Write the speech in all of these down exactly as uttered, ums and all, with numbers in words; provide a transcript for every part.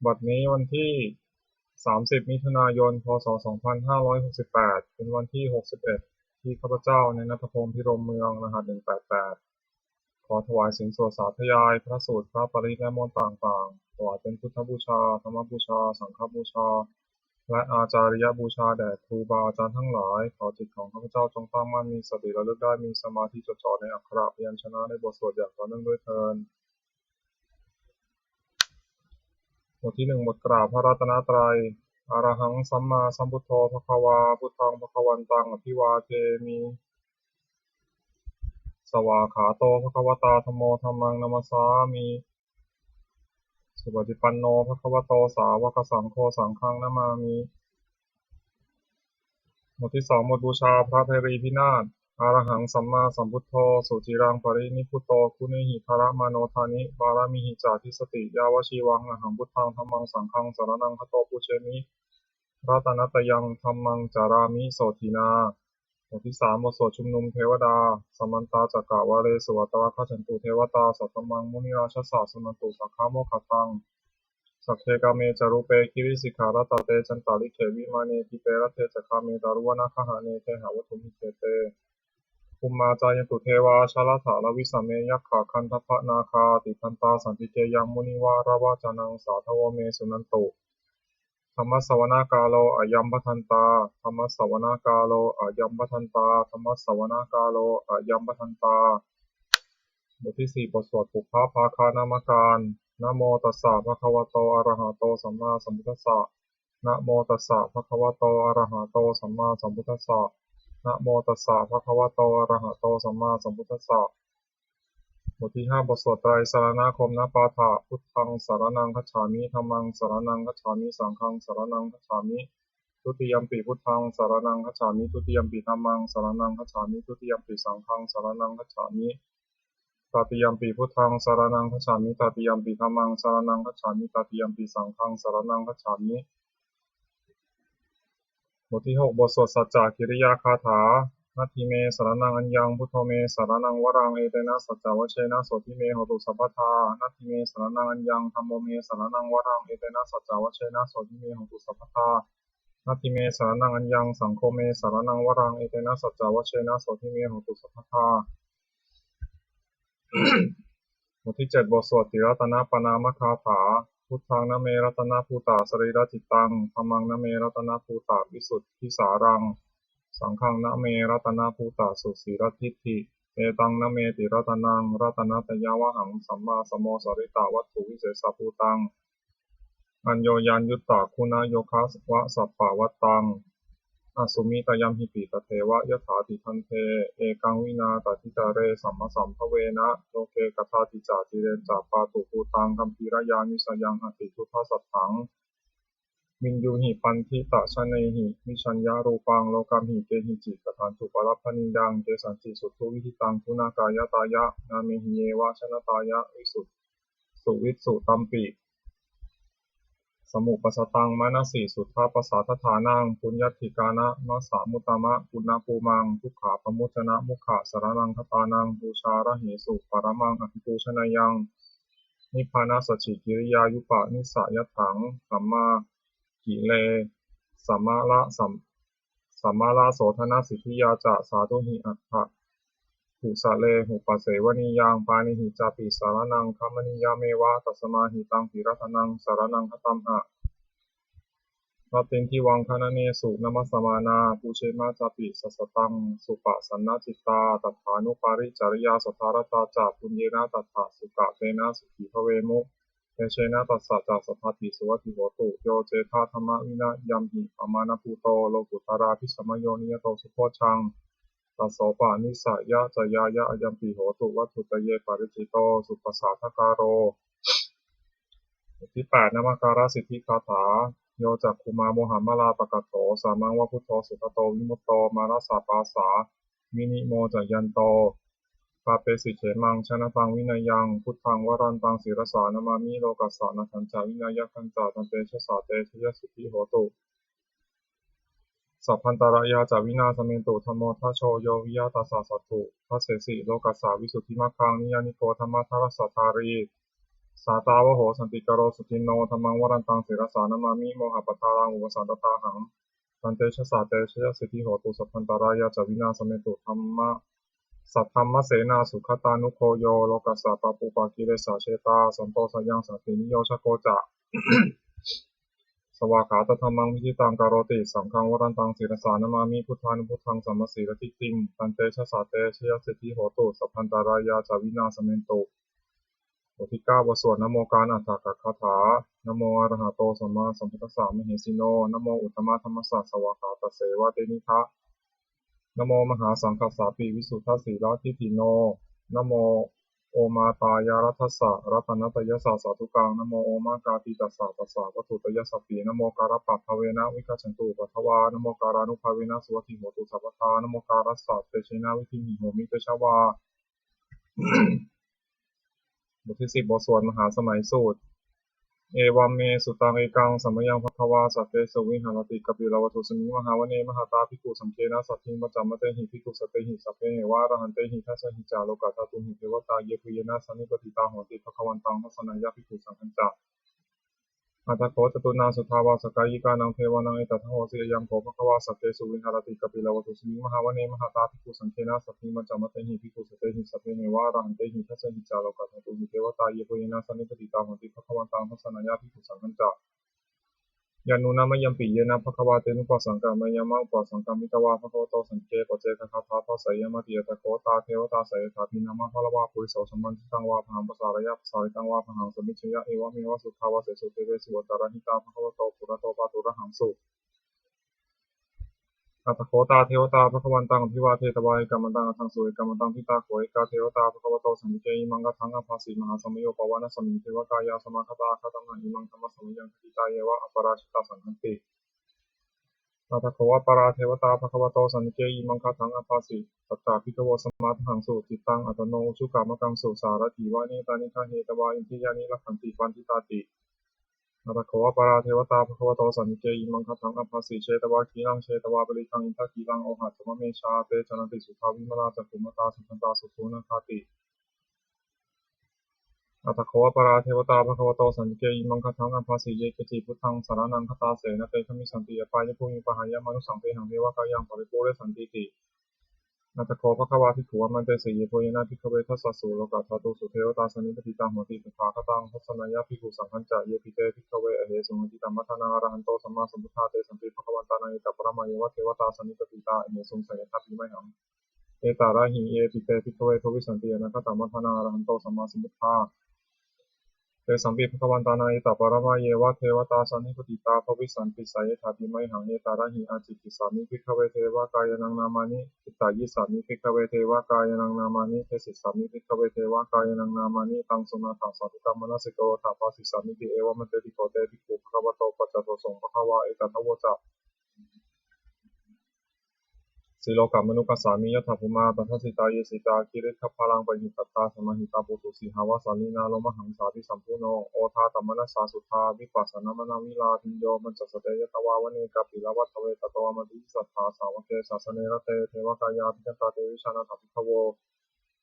บัดนี้วันที่ สามสิบ มิถุนายน พ.ศ. สองพันห้าร้อยหกสิบแปด เป็นวันที่ หกสิบเอ็ด ที่ข้าพเจ้า เณรนัทพงษ์ พิรมเมือง รหัส หนึ่งแปดแปด ขอถวายสินสวดสาธยายพระสูตร พระปริตร และมนต์ต่างๆ ถวายเป็นพุทธบูชา ธรรมบูชา สังฆบูชา และอาจาริยบูชาแด่ครูบาอาจารย์ทั้งหลาย ขอจิตของข้าพเจ้าจงตั้งมั่น มีสติระลึกได้ มีสมาธิจดจ่อในอักขระพยัญชนะในบทสวดอย่างต่อเนื่องด้วยเทอญ บทที่หนึ่ง บทกราบพระรัตนตรัย Arahaṃ sammāsambuddho bhagavā, buddhaṃ bhagavantaṃ abhivādemi. Svākkhāto bhagavatā dhammo, dhammaṃ namassāmi. Supaṭipanno bhagavato sāvakasaṅgho, saṅghaṃ namāmi. บทที่สอง บทบูชาพระไพรีพินาศ Arahaṃ sammāsambuddho suciraṃ parinibbuto, guṇehi daramāno dāni pāramīhi ca dissati, yāvajīvaṃ ahaṃ buddhaṃ dhammaṃ saṅghaṃ saraṇaṃ gato, pūjemi ratanattayaṃ, dhammaṃ carāmi sotthinā. บทที่สาม บทสวดชุมนุมเทวดา Samantā cakkavāḷesu atrāgacchantu devatā, saddhammaṃ munirājassa suṇantu saggamokkhadaṃ. Sagge kāme ca rūpe girisikharataṭe cantalikkhe vimāne, dīpe raṭṭhe ca gāme taruvanagahane gehavatthumhi khette, bhummā cāyantu devā jalathalavisame yakkhagandhabbanāgā, tiṭṭhantā santike yaṃ munivaravacanaṃ sādhavo me suṇantu. Dhammassavanakālo ayambhadantā. Dhammassavanakālo ayambhadantā. Dhammassavanakālo ayambhadantā. บทที่สี่ บทสวดปุพพภาคานมการ Namo tassa bhagavato arahato sammāsambuddhassa. Namo tassa bhagavato arahato sammāsambuddhassa. Namo tassa bhagavato arahato sammāsambuddhassa. บทที่ห้า บทสวดไตรสรณคมนปาฐะ Buddhaṃ saraṇaṃ gacchāmi. Dhammaṃ saraṇaṃ gacchāmi. Saṅghaṃ saraṇaṃ gacchāmi. Dutiyampi buddhaṃ saraṇaṃ gacchāmi. Dutiyampi dhammaṃ saraṇaṃ gacchāmi. Dutiyampi saṅghaṃ saraṇaṃ gacchāmi. Tatiyampi buddhaṃ saraṇaṃ gacchāmi. Tatiyampi dhammaṃ saraṇaṃ gacchāmi. Tatiyampi saṅghaṃ saraṇaṃ gacchāmi. บทที่หก บทสวดสัจจกิริยาคาถา Natthi me saraṇaṃ aññaṃ, buddho me saraṇaṃ varaṃ, etena saccavajjena sotthi me hotu sabbadā. Natthi me saraṇaṃ aññaṃ, dhammo me saraṇaṃ varaṃ, etena saccavajjena sotthi me hotu sabbadā. Natthi me saraṇaṃ aññaṃ, saṅgho me saraṇaṃ varaṃ, etena saccavajjena sotthi me hotu sabbadā. บทที่เจ็ด บทสวดติรัตนปณามคาถา Buddhaṃ name ratanabhūta sarīracittaṃ. Dhammaṃ name ratanabhūta visuddhisāraṃ. Saṅghaṃ name ratanabhūta susīladiṭṭhi. Etaṃ name tiratanaṃ ratanattayavhaṃ sammāsamosaritavatthuvesabhūtaṃ aññoññaññuttaguṇayogavasappavattāṃ. Asmiṃ tayamhipi tatheva yathāti. Khandhe ekaṃ vinā tathitare sammasambhavena loke kadāci ca cireñca pātubhūtaṃ gambhīrañāṇavisayaṃ atisuddhasatthaṃ viññūhi paṇḍitajanehi. Vijjāya rūpaṃ lokamhi kehici kadantu palabhanīyaṃ kesañci suṭṭhu vihidaṃ guṇākāyatāya nāmehi yeva janatā visuddhā suvisu tampi samupajjhaṃ manasi suddhappasagadānaṃ puññādhikāraṇamuttamaguṇāpuṇaṃ dukkhāpamuccanamogakānaṃ saraṇaṃ gatānaṃ pūjārahesu paramaṃ abhipūjanīyaṃ nibbānasacchikiriyāyupanissayatthaṃ sammākire samāla sam samālasodhanasiddhiyā ca sādhuhi atthakūjalehi upasevanīyaṃ pāṇihi cāpi saraṇaṃ gamanīyameva. Tasmā hi taṃ tiratanaṃ saraṇaṃ gatamha rattindivaṃ gaṇanesu namassāma pūjema cāpi sataṃ supasannacittāṃ. Tathānupacariyā saddarattā ca puññena tattha sukatena sukhī bhavemu. Tejena tassa ca saddāpi suvatthi hotu. Yo cettha dhammavinayamhi pamāṇabhūto lokuttaradhigameyyo niyato subbodhaṃ tassopanissayacayāya ayampi hotu vatthuttaye paricito suppasathakāro. บทที่แปด นมการสิทธิคาถา Yo cakkhumā mohamalāpakaṭṭho sāmaṃ va buddho sugato vimutto mārassa pāsā vinimocayanto pāpesi khemaṃ janataṃ vinayaṃ. Buddhaṃ varantaṃ sirasā namāmi lokassa nāthañca vināyakañca. Tantejasā te jayasiddhi hotu sabbantarāyā ca vināsamentu. Dhammo dhajo yo viya tassa satthu dassesi lokassa visuddhimaggaṃ niyyāniko dhammadharassa dhārī Sātāvaho santikaro suciṇṇo, dhammaṃ varantaṃ sirasā namāmi, mohappadālaṃ vūpasantaṃ ṭhānahaṃ. Tantejasā te jayasiddhi hotu, sabbantarāyā ca vināsamentu. Dhamma saddhammasenā sugatānugo yo, lokassa pāpūpakilesajetā, santo sayaṃ santiniyojako ca, svākkhātadhammaṃ viditaṃ karoti, saṅghaṃ varantaṃ sirasā namāmi, buddhānubuddhaṃ samasīladiṭṭhiṃ. Tantejasā te jayasiddhi hotu, sabbantarāyā ca vināsamentu. บทที่เก้า บทสวดนโมการอัฏฐกถา Namo arahato sammāsambuddhassa mahesino, namo uttamadhammassa svākkhātasseva tenidha, namo mahāsaṅghassāpi visuddhasīladiṭṭhino, namo omātyāraddhassa ratanattayassa sādhukaṃ, namo omakātītassa tassa vatthuttayassapi, namokārappabhāvena vigacchantu upaddavā, namokārānubhāvena suvatthi hotu sabbadā, namokārassa tejena vidhimhi homi tejavā. บทที่สิบ บทสวดมหาสมัยสูตร Evaṃ me sutaṃ. Ekaṃ samayaṃ bhagavā sakkesu viharati kapilavatthusmiṃ mahāvane mahatā bhikkhusaṅghena saddhiṃ pañcamattehi bhikkhusatehi sabbeheva arahantehi. Dasahi ca lokadhātūhi devatā yebhuyyena sannipatitā honti bhagavantaṃ dassanāya bhikkhusaṅghañca. Atha kho catunnaṃ suddhāvāsakāyikānaṃ devānaṃ etadahosi: Ayaṃ kho bhagavā sakkesu viharati kapilavatthusmiṃ mahāvane mahatā bhikkhusaṅghena saddhiṃ pañcamattehi bhikkhusatehi sabbeheva arahantehi. Dasahi ca lokadhātūhi devatā yebhuyyena sannipatitā honti bhagavantaṃ dassanāya bhikkhusaṅghañca. Yannūna mayampi yena bhagavā tenupasaṅkameyyāma, upasaṅkamitvā bhagavato santike paccekagāthā bhāseyyāmāti. Atha kho tā devatā seyyathābhināma balavā puriso sammiñjitaṃ vā bāhaṃ pasāreyya, pasāritaṃ vā bāhaṃ sammiñjeyya, evameva suddhāvāsesu devesu antarahitā bhagavato purato pāturahaṃsu. Atha kho tā devatā bhagavantaṃ abhivādetvā ekamantaṃ aṭṭhaṃsu. Ekamantaṃ ṭhitā kho ekā devatā bhagavato santike imaṃ gāthaṃ abhāsi: Mahāsamayo pavanasmiṃ, devakāyā samāgatā, āgatamha imaṃ dhammasamayaṃ, dakkhitāyeva aparājitasaṅghanti. Atha kho aparā devatā bhagavato santike imaṃ gāthaṃ abhāsi: Sattā bhikkhavo samādahaṃsu, cittaṃ attano ujukamakaṃsu, sārathīva nettāni gahetvā, indriyāni rakkhanti paṇḍitāti. Atha kho aparā devatā bhagavato santike imaṃ gāthaṃ abhāsi: Chetvā khīlaṃ chetvā palighaṃ, indakhīlaṃ ohaccamanejā, te caranti suddhā vimalā, cakkhumatā sudantā susunāgāti. Atha kho aparā devatā bhagavato santike imaṃ gāthaṃ abhāsi: Ye keci buddhaṃ saraṇaṃ gatāse, na te gamissanti apāyabhūmiṃ, pahāya mānusaṃ dehaṃ, devakāyaṃ paripūressantīti. Atha kho bhagavā bhikkhū āmantesi: Yebhuyyena bhikkhave dasasu lokadhātūsu devatā sannipatitā honti tathāgataṃ dassanāya bhikkhusaṅghañca. Yepi te bhikkhave ahesuṃ atītamaddhānaṃ arahanto sammāsambuddhā, tesampi bhagavantānaṃ etaparamāyeva devatā sannipatitā ahesuṃ, seyyathāpi mayhaṃ etarahi. Yepi te bhikkhave bhavissanti anāgatamaddhānaṃ arahanto sammāsambuddhā, tesampi bhagavantānaṃ etaparamāyeva devatā sannipatitā bhavissanti, seyyathāpi mayhaṃ etarahi. Ācikkhissāmi bhikkhave devakāyānaṃ nāmāni, kittayissāmi bhikkhave devakāyānaṃ nāmāni, desissāmi bhikkhave devakāyānaṃ nāmāni. Taṃ suṇātha sādhukaṃ manasikarotha bhāsissāmīti. Evamantesi kho te bhikkhū bhagavato paccassosuṃ. Bhagavā etadavoca: Silokamanukassāmi, yattha bhummā tadassitā; ye sitā girigabbharaṃ, pahitattā samāhitā. Puthū sīhāva sallīnā, lomahaṃsābhisambhuno; odātamanasā suddhā, vippasannamanāvilā. Bhiyyo pañcasate ñatvā, vane kāpilavatthave; tato āmantayi satthā, sāvake sāsane rate. Devakāyā abhikkantā, te vijānātha bhikkhavo;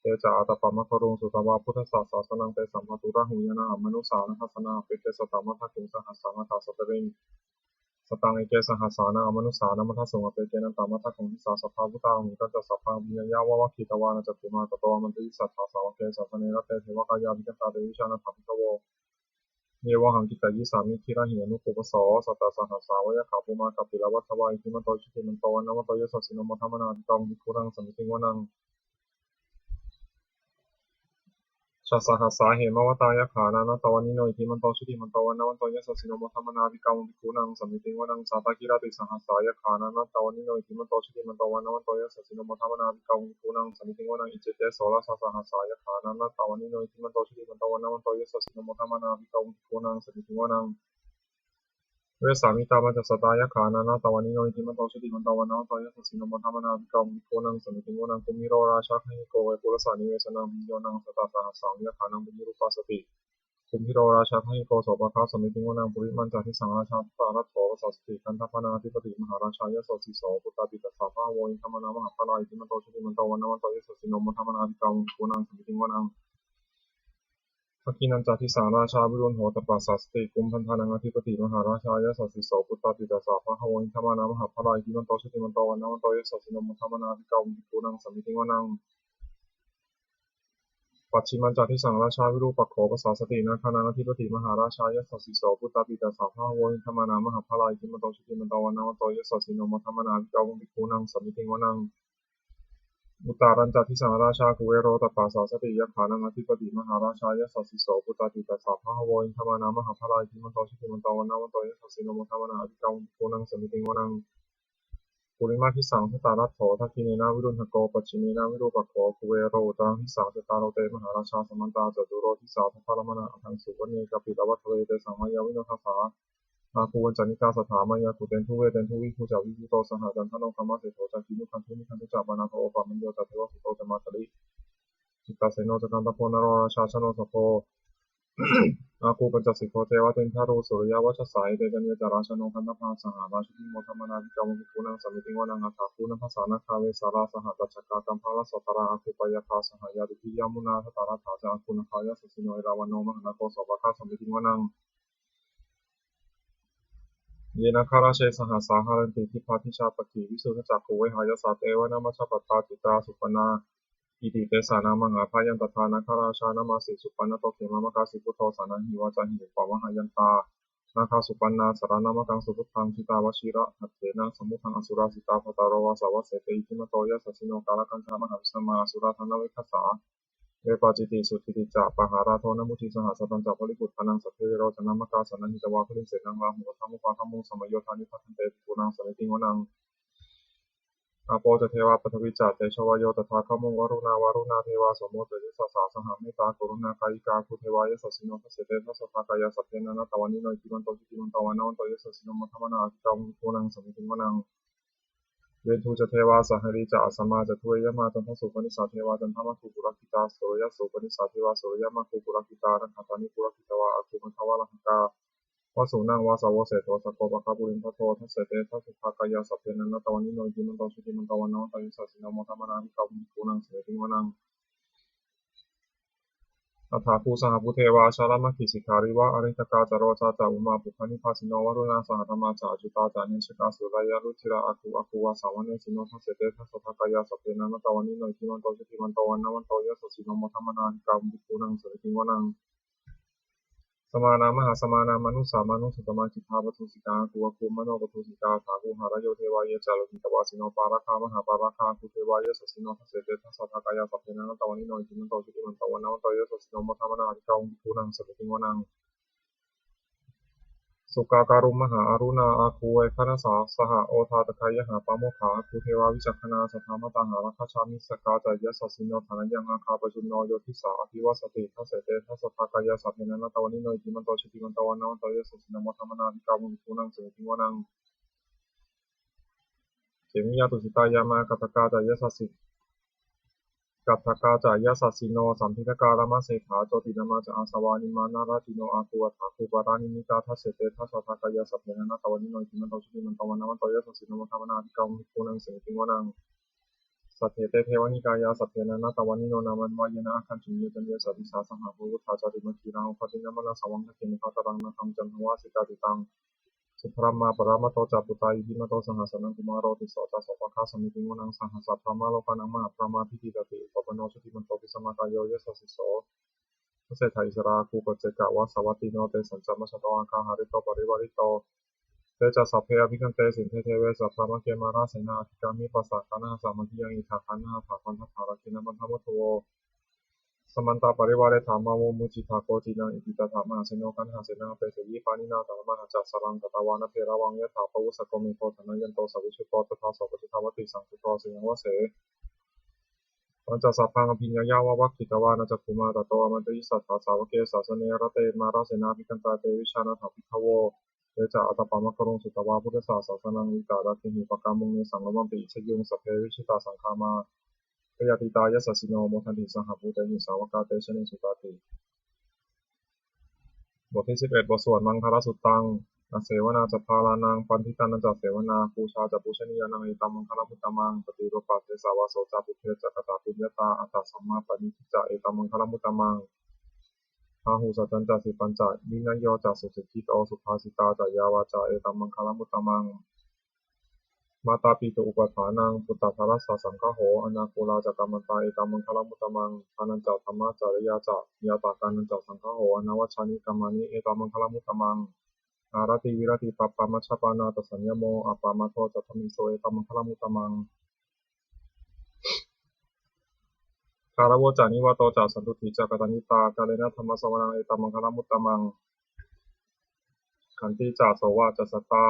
te ca ātappamakaruṃ, sutvā buddhassa sāsanaṃ. Tesampāturahu ñāṇaṃ, amanussāna dassanaṃ; appeke satamaddakkhuṃ, sahassaṃ atha sattariṃ. Sataṃ eke sahassānaṃ, amanussānamaddasuṃ; appekenantamaddakkhuṃ, disā sabbā phuṭā ahuṃ. Tañca sabbaṃ abhiññāya, vavakkhitvāna cakkhumā; tato āmantayi satthā, sāvake sāsane rate. Devakāyā abhikkantā, te vijānātha bhikkhavo; ye vohaṃ kittayissāmi, girāhi anupubbaso. Sattasahassā va yakkhā, bhummā kāpilavatthavā; iddhimanto jutimanto, vaṇṇavanto yasassino; modamānā abhikkāmuṃ, bhikkhūnaṃ samitiṃ vanaṃ. Chasahassā hemavatā, yakkhā nānattavaṇṇino; iddhimanto jutimanto, vaṇṇavanto yasassino; modamānā abhikkāmuṃ, bhikkhūnaṃ samitiṃ vanaṃ. Sātāgirā tisahassā, yakkhā nānattavaṇṇino; iddhimanto jutimanto, vaṇṇavanto yasassino; modamānā abhikkāmuṃ, bhikkhūnaṃ samitiṃ vanaṃ. Iccete soḷasasahassā, yakkhā nānattavaṇṇino; iddhimanto jutimanto, vaṇṇavanto yasassino; modamānā abhikkāmuṃ, bhikkhūnaṃ samitiṃ vanaṃ. Vessāmittā pañcasatā, yakkhā nānattavaṇṇino; iddhimanto jutimanto, vaṇṇavanto yasassino; modamānā abhikkāmuṃ, bhikkhūnaṃ samitiṃ vanaṃ. Kumbhīro rājagahiko, vepullassa nivesanaṃ; bhiyyo naṃ satasahassaṃ, yakkhānaṃ payirupāsati; kumbhīro rājagahiko, sopāga samitiṃ vanaṃ. Purimañca disaṃ rājā, dhataraṭṭho pasāsati; gandhabbānaṃ adhipati, mahārājā yasassi so. Puttāpi tassa bahavo, indanāmā mahabbalā; iddhimanto jutimanto, vaṇṇavanto yasassino; modamānā abhikkāmuṃ, bhikkhūnaṃ samitiṃ vanaṃ. Dakkhiṇañca disaṃ rājā virūḷho tappasāsati. Kumbhaṇḍānaṃ ādhipati mahārājā yasassi so. Puttāpi tassa bahavo indanāmā mahabbalā iddhimanto jutimanto vaṇṇavanto yasassino modamānā abhikkāmuṃ bhikkhūnaṃ samitiṃ vanaṃ. Pacchimañca disaṃ rājā virūpakkho pasāsati. Nāgānaṃ ādhipati mahārājā yasassi so. Puttāpi tassa bahavo indanāmā mahabbalā iddhimanto jutimanto vaṇṇavanto yasassino modamānā abhikkāmuṃ bhikkhūnaṃ samitiṃ vanaṃ. Uttarañca disaṃ rājā kuvero tappasāsati. Yakkhānaṃ ādhipati mahārājā yasassi so. Puttāpi tassa bahavo indanāmā mahabbalā iddhimanto jutimanto vaṇṇavanto yasassino modamānā abhikkāmuṃ bhikkhūnaṃ samitiṃ vanaṃ. Purimadisaṃ dhataraṭṭho dakkhiṇena virūḷhako pacchimena virūpakkho kuvero. Uttaraṃ disaṃ cattāro te mahārājā samantā caturo disā daddallamānā aṭṭhaṃsu vane kāpilavatthave. Tesaṃ māyāvino dāsā āgū vañcanikā saṭhā māyā kuṭeṇḍu veṭeṇḍu viṭū ca viṭuṭo saha candano kāmaseṭṭho ca kinnughaṇḍu nighaṇḍu ca panādo opamañño ca devasūto ca mātali cittaseno ca gandhabbo naḷorājā janosabho āgū pañcasikho ceva timbarū suriyavacchasā. Ete caññe ca rājāno gandhabbā saha rājubhi modamānā abhikkāmuṃ bhikkhūnaṃ samitiṃ vanaṃ. Athāgū nābhasā nāgā vesālā saha tacchakā kambalassatarā āgū pāyāgā saha ñātibhi yāmunā dhataraṭṭhā ca āgū nāgā yasassino erāvaṇo mahānāgo sopāga samitiṃ vanaṃ. Ye nāgarāje sahasā haranti dibbā dijā pakkhi visuddhacakkhū vehāyasā te vanamajjhapattā citrā supaṇṇā iti tesa nāmaṃ. Abhayaṃ tadā nāgarājānamāsi supaṇṇato khemamakāsi buddho saṇhāhi vācāhi upavhayantā nāgā supaṇṇā saraṇamakaṃsu buddhaṃ jitā vajirahatthena samuddaṃ asurā sitā bhātaro vāsavassete iddhimanto yasassino kālakañjā mahābhismā asurā dānaveghasā vepacitti sucitti ca pahārādo namucī saha satañca baliputtānaṃ sabbe verocanāmakā sannayhitvā baliṃ senaṃ rāhubhaddamupāgamuṃ samayodāni bhaddante bhikkhūnaṃ samitiṃ vanaṃ. Āpo ca devā paṭhavī ca tejo vāyo tadāgamuṃ varuṇā vāruṇā devā somo ca yasasā saha mettākaruṇākāyikā āgū devā yasassino dasete dasadhā kāyā sabbe nānattavaṇṇino iddhimanto jutimanto vaṇṇavanto yasassino modamānā abhikkāmuṃ bhikkhūnaṃ samitiṃ vanaṃ. Veṇḍū ca devā sahalī ca asamā ca duve yamā candassūpanisā devā candamāgū purakkhitā suriyassūpanisā devā suriyamāgū purakkhitā nakkhattāni purakkhitvā āgū gandhavalāhakā vasūnaṃ vāsavo seṭṭho sakkopāga purindado dasete dasadhā kāyā sabbe nānattavaṇṇino iddhimanto jutimanto vaṇṇavanto yasassino modamānā abhikkāmuṃ bhikkhūnaṃ samitiṃ vanaṃ. Athāgū sahabhū devā jalamaggisikhāriva ariṭṭhakā ca rojā ca ummāpupphanibhāsino varuṇā sahadhammā ca accutā ca anejakā sūleyyarucirā āgū āgū vāsavanesino dasete dasadhā kāyā sabbe nānattavaṇṇino iddhimanto jutimanto vaṇṇavanto yasassino modamānā abhikkāmuṃ bhikkhūnaṃ samitiṃ vanaṃ. Samānā mahāsamānā mānusā mānusuttamā khiḍḍāpadūsikā āgū āgū manopadūsikā athāgū harayo devā ye ca lohitavāsino pāragā mahāpāragā āgū devā yasassino dasete dasadhā kāyā sabbe nānattavaṇṇino iddhimanto jutimanto vaṇṇavanto yasassino modamānā abhikkāmuṃ bhikkhūnaṃ samitiṃ vanaṃ. Sukkā karumhā aruṇā āgū veghanasā saha odātagayhā pāmokkhā āgū devā vicakkhaṇā sadāmattā hāragajā missakā ca yasassino thanayaṃ āgā pajjunno yo disā abhivassati dasete dasadhā kāyā sabbe nānattavaṇṇino iddhimanto jutimanto vaṇṇavanto yasassino modamānā abhikkāmuṃ bhikkhūnaṃ samitiṃ vanaṃ. Khemiyā tusitā yāmā kaṭṭhakā ca yasassi kaṭṭhakā ca yasassino sandhitakā lāmaseṭṭhā jotināmā ca āsavā nimmānaratino āgū athāgū paranimmitā dasete dasadhā kāyā sabbe nānattavaṇṇino iddhimanto jutimanto vaṇṇavanto yasassino modamānā abhikkāmuṃ bhikkhūnaṃ samitiṃ vanaṃ. Saṭṭhete devanikāyā sabbe nānattavaṇṇino nāmanvayena āgañchuṃ. Ye caññe sadisā sahabhū vutthā cātummahīnā, upatinnamanāsavaṃ dakkhemoghataraṃ nāgaṃ candaṃva asitātitaṃ. Subrahmā paramatto ca puttā iddhimato saha, sanaṅkumāro tisso ca sopāga samitiṃ vanaṃ. Sahassabrahmalokānaṃ mahābrahmābhitiṭṭhati, upapanno jutimanto bhismākāyo yasassi so. Dasettha issarā āgū paccekavasavattino, tesañca majjhato āgā hārito parivārito. Te ca sabbe abhikkante sainde deve sabrahmake, mārasenā abhikkāmi passa kaṇhassa mandiyaṃ. Etha gaṇhatha bandhatha rāgena bandhamatthu vo, samantā parivāretha mā vo muñcittha koci naṃ. Iti tattha mahāseno kaṇhasenaṃ apesayi, pāṇinā talamāhacca saraṃ katvāna bheravaṃ. Yathā pāvussako megho thanayanto savijjuko, tadā so paccudāvatti saṅkuddho asayaṃvase. Tañca sabbaṃ abhiññāya vavakkhitvāna cakkhumā, tato āmantayi satthā sāvake sāsane rate. Mārasenā abhikkantā te vijānātha bhikkhavo, ye ca ātappamakaruṃ sutvā buddhassa sāsanaṃ. Vītarāgehi pakkāmuṃ nesaṃ lomampi iñjayuṃ. Sabbe vijitasaṅgāmā bhayātītā yasassino, modanti saha bhūtehi sāvakā te janesutāti. บทที่สิบเอ็ด บทสวดมังคลสุตตัง Asevanā ca bālānaṃ, paṇḍitānañca sevanā, pūjā ca pūjanīyānaṃ, etam maṅgalam uttamaṃ. Paṭirūpadesavāso ca, pubbe ca katapuññatā, attasammāpaṇidhi ca, etam maṅgalam uttamaṃ. Bāhusaccañca sippañca vinayo ca susikkhito, subhāsitā ca yā vācā etaṃ maṅgalamuttamaṃ. Mātāpituupaṭṭhānaṃ puttadārassa saṅgaho, anākulā ca kammantā etaṃ maṅgalamuttamaṃ. Dānañca dhammacariyā ca ñātakānañca saṅgaho, anavajjāni kammāni etaṃ maṅgalamuttamaṃ. Āratī viratī pāpā majjapānā ca saññamo, appamādo ca dhammesu etaṃ maṅgalamuttamaṃ. Gāravo ca nivāto ca santuṭṭhī ca kataññutā, kālena dhammassavanaṃ etaṃ maṅgalamuttamaṃ. Khantī ca sovacassatā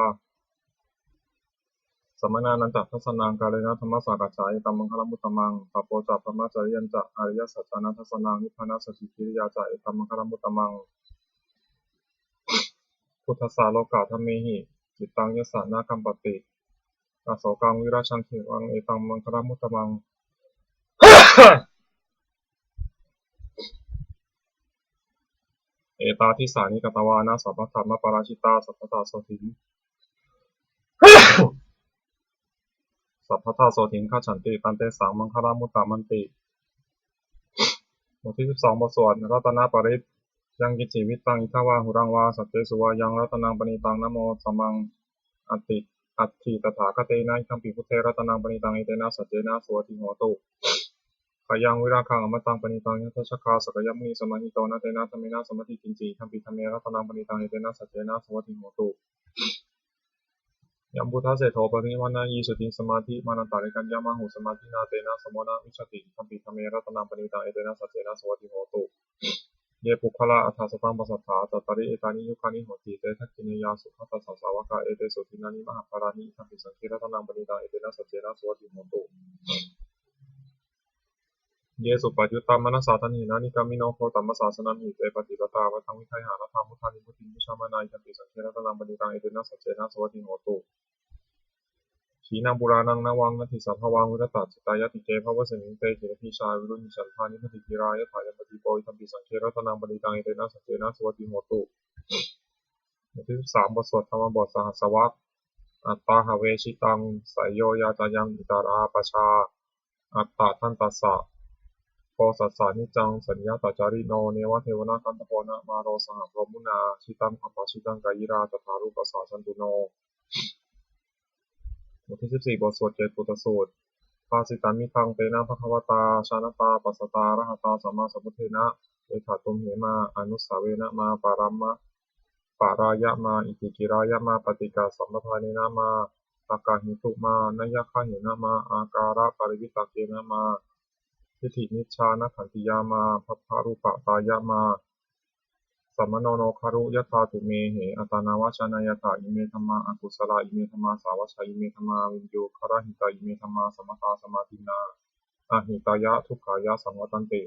samaṇānañca dassanaṃ, kālena dhammasākacchā etaṃ maṅgalamuttamaṃ. Tapo ca brahmacariyañca ariyasaccāna dassanaṃ, nibbānasacchikiriyā ca etaṃ maṅgalamuttamaṃ. Phuṭṭhassa lokadhammehi cittaṃ yassa na kampati, asokaṃ virajaṃ khemaṃ etaṃ maṅgalamuttamaṃ. Etādisāni katvāna sabbatthamaparājitā, sabbattha sotthiṃ sabbattha sotthiṃ gacchanti, tan tesaṃ maṅgalamuttamanti. บทที่สิบสอง บทสวดรัตนปริตร Yaṅkiñci vittaṃ idha vā huraṃ vā, saggesu vā yaṃ ratanaṃ paṇītaṃ, na no samaṃ atthi, atthi tathāgatena, idampi buddhe ratanaṃ paṇītaṃ, etena saccena suvatthi hotu. Khayaṃ virāgaṃ amataṃ paṇītaṃ, yadajjhagā sakyamunī samāhito, na tena dhammena samatthi kiñci, idampi dhamme ratanaṃ paṇītaṃ, etena saccena suvatthi hotu. Yambuddhaseṭṭho parivaṇṇayī suciṃ, samādhimānantarikaññamāhu, samādhinā tena samo na vijjati, idampi dhamme ratanaṃ paṇītaṃ, etena saccena suvatthi hotu. Ye puggalā aṭṭha sataṃ pasatthā, cattāri etāni yugāni honti, te dakkhiṇeyyā sugatassa sāvakā, etesu dinnāni mahapphalāni, idampi saṅghe ratanaṃ paṇītaṃ, etena saccena suvatthi hotu. Ye suppayuttā manasā daḷhena, nikkāmino gotamasāsanamhi, te pattipattā amataṃ vigayha, laddhā mudhā nibbutiṃ bhuñjamānā, idampi saṅghe ratanaṃ paṇītaṃ, etena saccena suvatthi hotu. Khīṇaṃ purāṇaṃ navaṃ natthi sambhavaṃ, virattacittāyatike, bhavasmiṃ te khīṇabījā aviruḷhichandā, nibbanti dhīrā yathāyampadīpo, idampi saṅghe ratanaṃ paṇītaṃ, etena saccena suvatthi hotu. บทที่สิบสาม บทสวดธรรมบทสหัสสวรรค Atthāhave jitaṃ seyyo yācāyaṃ itarā pajā, attadantassa kho sassā niccaṃ saññatacārino, neva devā na gandhabbo na māro saha brahmunā, jitaṃ dhammā jitaṃ kāyirā, tathārūpassa santuṇo. บทที่สิบสี่ บทสวดเกตปุตตสูตร Bhāsitaṃ iddaṃ tena bhagavatā jānatā passatā arahatā sammāsambuddhena, etha tumhe mā anussāvena mā parama parāya mā itikirāya mā paṭighasampadanena mā takkahētumā nayaggahena mā ākāraparivitakkena mā diṭṭhinicchanakkhantiyā mā bhabbarūpatāya mā sammāno no garu yathā tumhe attānāvajjānāyatha ime dhammā akusalā ime dhammā sāvajjā ime dhammā viññugarahitā ime dhammā samattā samādinnā ahitāya dukkhāya saṃvattanti.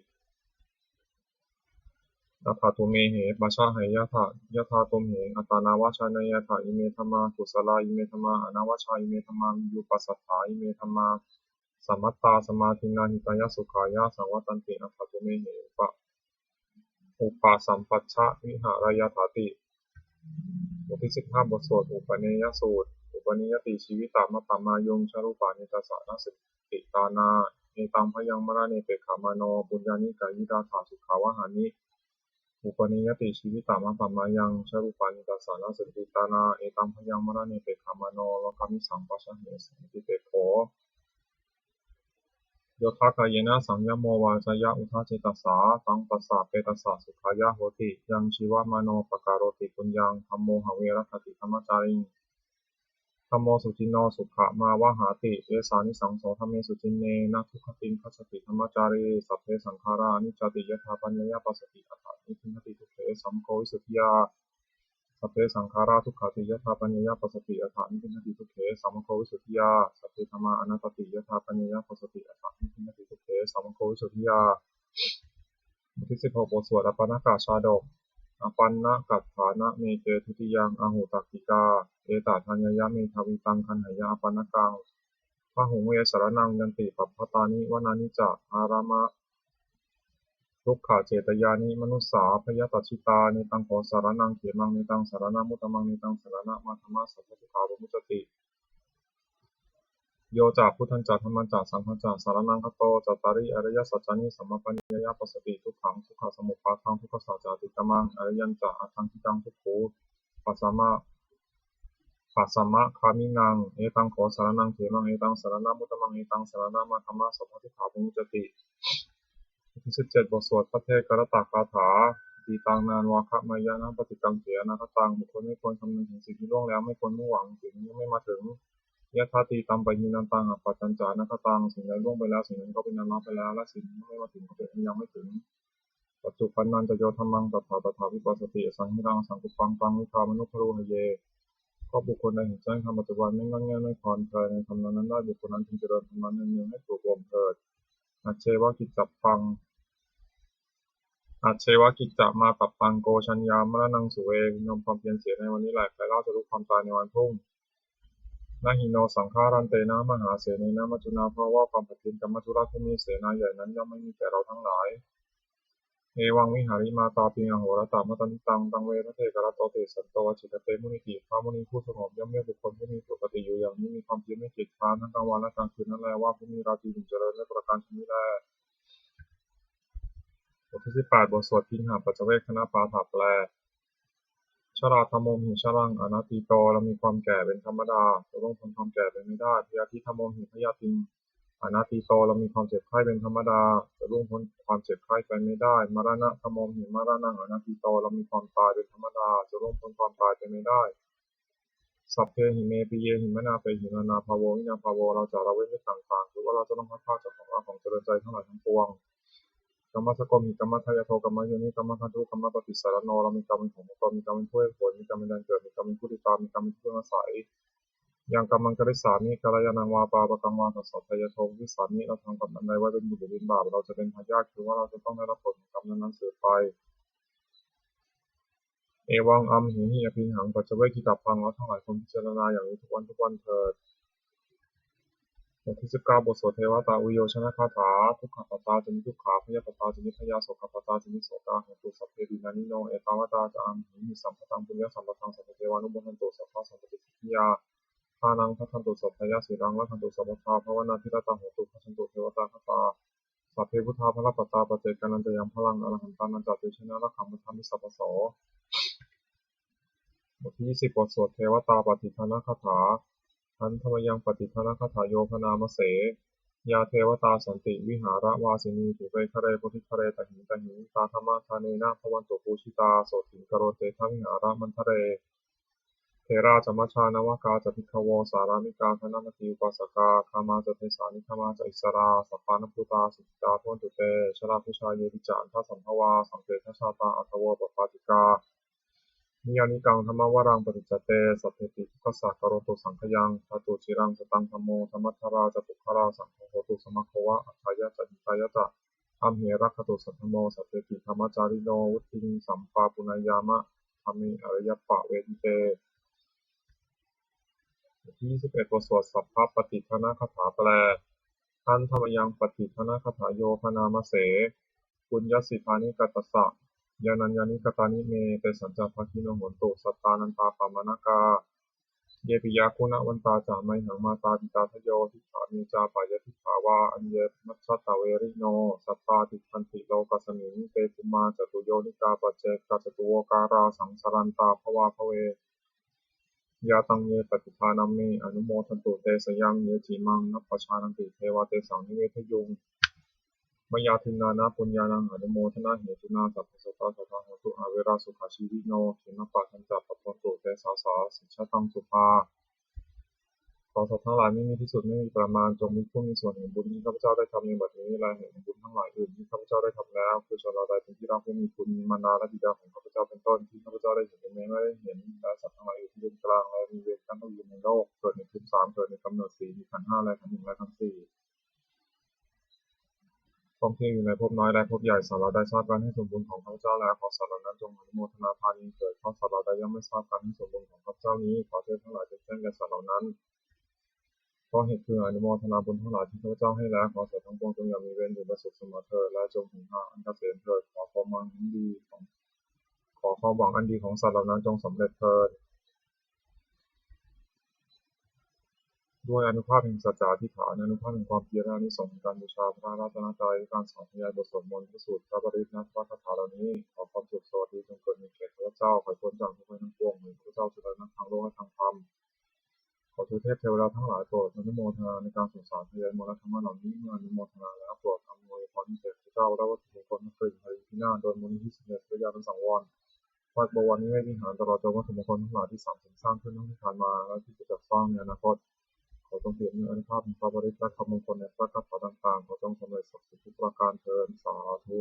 Attha tumhe pajāheyyatha yathā tumhe attānāvajjānāyatha ime dhammā kusalā ime dhammā anavajjā ime dhammā viññupasatthā ime dhammā samattā samādinnā hitāya sukhāya saṃvattanti. Attha tumhe upa upasampajja vihārayyatthāti. บทที่สิบห้า บทสวดอุปเนยสูตร Upanīyati jīvitamappamāyuṃ jarūpāni tassa na suddiṭṭhānā, etaṃ bhayaṃ maraṇe pekkhamāno puññāni kāyirātha sukhāvahāni. Upanīyati jīvitamappamāyuṃ jarūpāni tassa na suddiṭṭhānā, etaṃ bhayaṃ maraṇe pekkhamāno lokāmisaṃ pajāhe santi pekkho. Yodha kāyena saṃyamo vācāya uda cetasā, taṃ tassa petassa sukhāya hoti. Yaṃ jīvamāno pakaroti puññaṃ, dhammo have rakkati dhammacāriṃ, dhammo suciṇṇo sukhamāvahāti, esā nissangso dhamme suciṇṇe, na duggatiṃ gacchati dhammacārī. Sabbe saṅkhārā aniccāti, yadā paññāya passati, atha nibbindati dukkhe, sammoko visuddhiyā. Sabbe saṅkhārā dukkhāti, yadā paññāya passati, atha nibbindati dukkhe, sammoko visuddhiyā. Sabbe dhammā anattāti, yadā paññāya passati, atha nibbindati dukkhe, sammoko visuddhiyā. บทที่สิบหก บทสวดอปัณณกชาดก Apaṇṇakaṭṭhānameke dutiyaṃ ahupakkikā, etadanyāya medhāvī taṃ gaṇheyya apaṇṇakaṃ. Bāhuṃ ve saraṇaṃ yanti pabbatāni vanāni ca, ārāmarukkhacetyāni manussā bhayapajitā, netaṃ kho saraṇaṃ khemaṃ, netaṃ saraṇamuttamaṃ, netaṃ saraṇamadhammaṃ, sabbadukkhā pamuccati. Yo ca buddhañca dhammañca saṅghañca saraṇaṃ gato, cattāri ariyasaccāni sammappaññāya passati, dukkhaṃ dukkhasamuppādaṃ dukkhassa ca atikkamaṃ, ariyañca aṭṭhaṅgikaṃ dukkhūpasamagāminaṃ. Etaṃ kho saraṇaṃ khemaṃ, etaṃ saraṇamuttamaṃ, etaṃ saraṇaṃ aggaṃ, sabbadukkhā pamuccati. บทที่สิบเจ็ด บทสวดภัทเทกรัตตคาถา Atītaṃ nānvāgameyya nappaṭikaṅkhe anāgataṃ. บุคคลไม่ควรคำนึงถึงสิ่งที่ล่วงแล้ว ไม่ควรมุ่งหวังสิ่งที่ยังไม่มาถึง Yadatītampahīnantaṃ appattañca anāgataṃ. สิ่งใดล่วงไปแล้ว สิ่งนั้นก็เป็นอันละไปแล้ว และสิ่งที่ยังไม่มาถึงก็เป็นอันยังไม่ถึง Paccuppannañca yo dhammaṃ tattha tattha vipassati, asaṃhiraṃ asaṅkuppaṃ taṃ viddhā manubrūhaye. ก็บุคคลใดเห็นแจ้งธรรมปัจจุบัน ไม่ง่อนแง่นไม่คลอนแคลนในธรรมนั้นๆได้ บุคคลนั้นพึงเจริญธรรมนั้นเนืองๆให้ปลุกบ่มเถิด Ajjeva kiccapaṃ Ajjeva kiccamātappaṃ ko jaññā maraṇaṃ suve. พึงทำความเพียรเสียในวันนี้แล ใครเล่าจะรู้ความตายในวันพรุ่ง Na hi no saṅgarantena mahāsenena maccunā bhāva. ความผัดเพี้ยนกับมัจจุราชผู้มีเสนาใหญ่นั้นย่อมไม่มีแก่เราทั้งหลาย Evaṃ vihārimātāpiṃ ahorattamatanditaṃ, taṃ ve bhaddekarattoti santo ācikkhate munīti. พระมุนีผู้สงบย่อมเรียกบุคคลผู้มีปกติอยู่อย่างนี้ มีความเพียรไม่เกียจคร้าน ทั้งกลางวันและกลางคืนนั้นแล ว่าผู้มีราตรีหนึ่งเจริญ ด้วยประการชนิดนี้แล บทที่สิบแปด บทสวด Piñha paccavekkhaṇapāṭha แปล Jarādhammomhi jaraṃ anatīto. เรามีความแก่เป็นธรรมดา จะล่วงพ้นความแก่ไปไม่ได้ Byādhidhammomhi byādhiṃ anatīto. เรามีความเจ็บไข้เป็นธรรมดา จะล่วงพ้นความเจ็บไข้ไปไม่ได้ Maraṇadhammomhi maraṇaṃ anatīto. เรามีความตายเป็นธรรมดา จะล่วงพ้นความตายไปไม่ได้ Sabbehi me piyehi manāpehi nānābhāvo vinābhāvo. เราจะละเว้นด้วยต่างๆ คือว่าเราจะต้องพลัดพรากจากของรักของเจริญใจทั้งหลายทั้งปวง Kammassakomhi kammadāyādo kammayoni kammadhātu kammapaṭisaraṇo. เรามีกรรมเป็นของของตน มีกรรมเป็นผู้ให้ผล มีกรรมเป็นแดนเกิด มีกรรมเป็นผู้ติดตาม มีกรรมเป็นที่พึ่งอาศัย Yaṃ kammaṃ karissāmi kalyāṇaṃ vā pāpakaṃ vā tassa dāyādo bhavissāmi. เราทำกรรมอันใดไว้เป็นบุญหรือเป็นบาป เราจะเป็นทายาท คือว่าเราจะต้องได้รับผลของกรรมนั้นๆสืบไป Evaṃ amhehi abhiṇhaṃ paccavekkhitabbaṃ. เราทั้งหลายควรพิจารณาอย่างนี้ทุกวันทุกวันเถิด บทที่สิบเก้า บทสวดเทวตาอุยโยชนคาถา Dukkhappattā ca niddukkhā bhayappattā ca nibbhayā sokappattā ca nissokā hontu sabbepi pāṇino. Ettāvatā ca amhehi sambhataṃ puññasampadaṃ sabbe devānumodantu sabbasampattisiddhiyā. Dānaṃ dadantu saddhāya sīlaṃ rakkhantu sabbadā bhāvanābhiratā hontu gacchantu devatāgatā. Sabbe buddhā balappattā paccekānañca yaṃ balaṃ arahantānañca tejena rakkhaṃ bandhāmi sabbaso. บทที่ยี่สิบ บทสวดเทวตาปัตติทานคาถา Handa mayaṃ pattidānagāthāyo bhaṇāma se. Yā devatā santi vihāravāsinī thūpe ghare bodhighare tahiṃ tahiṃ, tā dhammadānena bhavantu pūjitā, sotthiṃ karontedha vihāramaṇḍale. Therā ca majjhā navakā ca bhikkhavo, sārāmikā dānapatī upāsakā, gāmā ca desā nigamā ca issarā, sappāṇabhūtā sukhitā bhavantu te. Jalābujā yepi ca aṇḍasambhavā, saṃsedajātā athavopapātikā, niyyānikaṃ dhammavaraṃ paṭicca te, sabbepi dukkhassa karontu saṅkhayaṃ. Ṭhātu ciraṃ sataṃ dhammo, dhammaddharā ca puggalā, saṅgho hotu samaggo va, atthāya ca hitāya ca. Amhe rakkhatu saddhammo, sabbepi dhammacārino, vuḍḍhiṃ sampāpuṇeyyāma, dhamme ariyappavedite. บทที่ยี่สิบเอ็ด บทสวดสัพพะปัตติทานคาถาแปล Handa mayaṃ pattidānagāthāyo bhaṇāma se. Puññassidāni katassa, yānaññāni katāni me, tesañca bhāgino hontu, sattānantāppamāṇakā. Ye piyā guṇavantā ca, mayhaṃ mātāpitādayo, diṭṭhā me ca pāpayadiṭṭhā vā, aññe majjhattaverino, sattā tiṭṭhanti lokasmiṃ, te bhummā catuyonikā, paccekagātavokārā, saṃsarantā bhavābhave. Yā taṃ ye pattidānamme, anumodantu te sayaṃ, ye cimaṃ nappajānanti, devā tesaṃ nivedayuṃ. Mayā dinnāna puññānaṃ, anumodanahetunā, sabbasattā sadā hontu, averā sukhajīvino, khemappadañca labhantu te, sāsā sijjhataṃ sukhaṃ. ขอสัตว์ทั้งหลายไม่มีที่สุด ไม่มีประมาณ จงเป็นผู้มีส่วนแห่งบุญที่ข้าพเจ้าได้ทำในบัดนี้ และแห่งบุญทั้งหลายอื่นที่ข้าพเจ้าได้ทำแล้ว คือสัตว์เหล่าใดเป็นที่รักผู้มีคุณ มีมารดาและบิดาของข้าพเจ้าเป็นต้น ที่ข้าพเจ้าได้เห็นหรือแม้ไม่ได้เห็น และสัตว์ทั้งหลายอื่นที่เป็นกลาง และมีเวรกั้นต้องอยู่ในโลก เกิดในภูมิสาม เกิดในกำเนิดสี่ มีขันธ์ห้า และขันธ์หนึ่ง และขันธ์สี่ ท่องเที่ยวอยู่ในภพน้อยและภพใหญ่ สัตว์เหล่าใดทราบการให้ส่วนบุญของข้าพเจ้าแล้ว ขอสัตว์เหล่านั้นจงอนุโมทนาทานนี้เถิด เพราะสัตว์เหล่าใดย่อมไม่ทราบการให้ส่วนบุญของข้าพเจ้านี้ ขอเทพทั้งหลายจงแจ้งแก่สัตว์เหล่านั้น เพราะเหตุคืออนุโมทนาบุญทั้งหลายที่ข้าพเจ้าให้แล้ว ขอสัตว์ทั้งปวงจงอย่ามีเวรอยู่เป็นสุขเสมอเถิด และจงถึงทางอันเกษมเถิด ขอความหวังอันดีของ ขอความหวังอันดีของสัตว์เหล่านั้นจงสำเร็จเถิด ด้วยอานุภาพแห่งสัจจะอธิษฐาน อานุภาพแห่งความเพียร และอานิสงส์แห่งการบูชาพระรัตนตรัย และการสาธยายบทสวดมนต์ พระสูตร พระปริตร และพระคาถาเหล่านี้ ขอความสุขสวัสดีจงเกิดมีแก่ข้าพเจ้า ขอให้พ้นจากทุกข์ภัยทั้งปวง ขอให้ข้าพเจ้าเจริญทั้งทางโลกและทางธรรม ขอเทวเทพเทวดาทั้งหลายโปรดอนุโมทนาในการสงสารพยายมนต์และธรรมะเหล่านี้ เมื่ออนุโมทนาแล้วโปรดอำนวยพรให้แก่ข้าพเจ้าและวัตถุมงคลทั้งสี่ ในพินาศ โดยมูลนิธิสมเด็จพระญาณสังวร วัดบวรนิเวศวิหาร ตลอดจนวัตถุมงคลทั้งหลายที่สามสมสร้างขึ้นทั้งที่ผ่านมาและที่จะจัดสร้างในอนาคต ขอจงเปี่ยมด้วยอานุภาพแห่งพระปริตรและคำมงคลในพระคาถาต่างๆ ขอจงสำเร็จศักดิ์สิทธิ์ทุกประการเทอญ สาธุ